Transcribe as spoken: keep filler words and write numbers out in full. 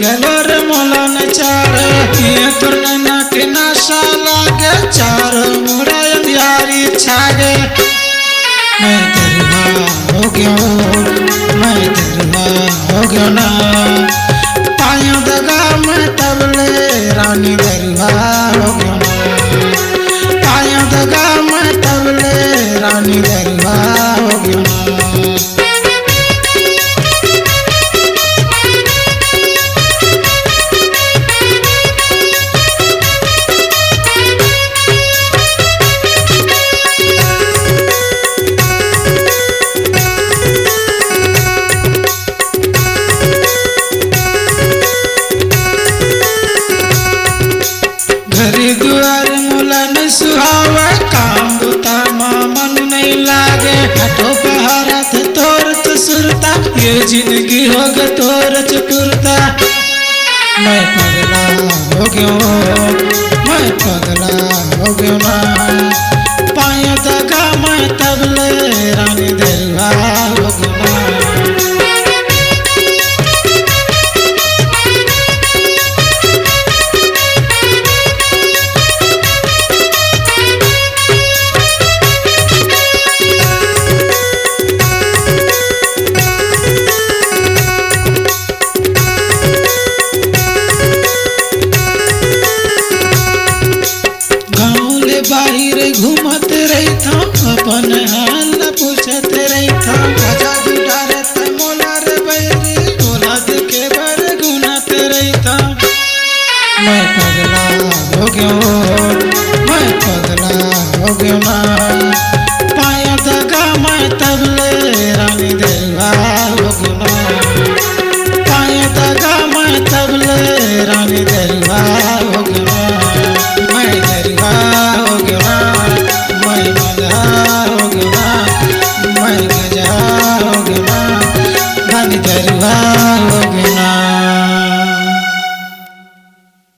चलो रे मोला नचार, ये तोर नैना के नशा लागे, चारों मुड़ा अंधियारी छागे। मैं दरुहा हो गयो, मैं दरुहा हो गयो ना। पायो दगा मैं तबले रानी दरुहा हो गयो ना। पायो दगा मैं तबले रानी दरुहा हो गयो ना। घर दुआर मोला न सुहावे, काम बुता मा मन नहीं लागे। हटो बहारत तोर तो सुरता, ये जिंदगी होगे तोर चतुरता। मैं पगला हो गयो, मैं पगला हो गयो ना। पायो दगा मैं तबले रानी दरुहा हो गयो ना। गाँव ले बाहिर घूमत रहिथौं, अपन हाल ल पूछत रहिथौं। मजा उठारत मोला रे बैरी, मोला देखे बर गुनत रहिथौं। मैं पगला हो गयो, मैं पगला हो गयो ना। पायो दगा मैं तबले रानी दरुहा हो गयो ना। पायो दगा मैं तबले रानी दरुहा हो गयो ना। मैं दरुहा हो गयो ना। मैं मलहा हो गयो ना। मैं गजा हो गयो ना। रानी दरुहा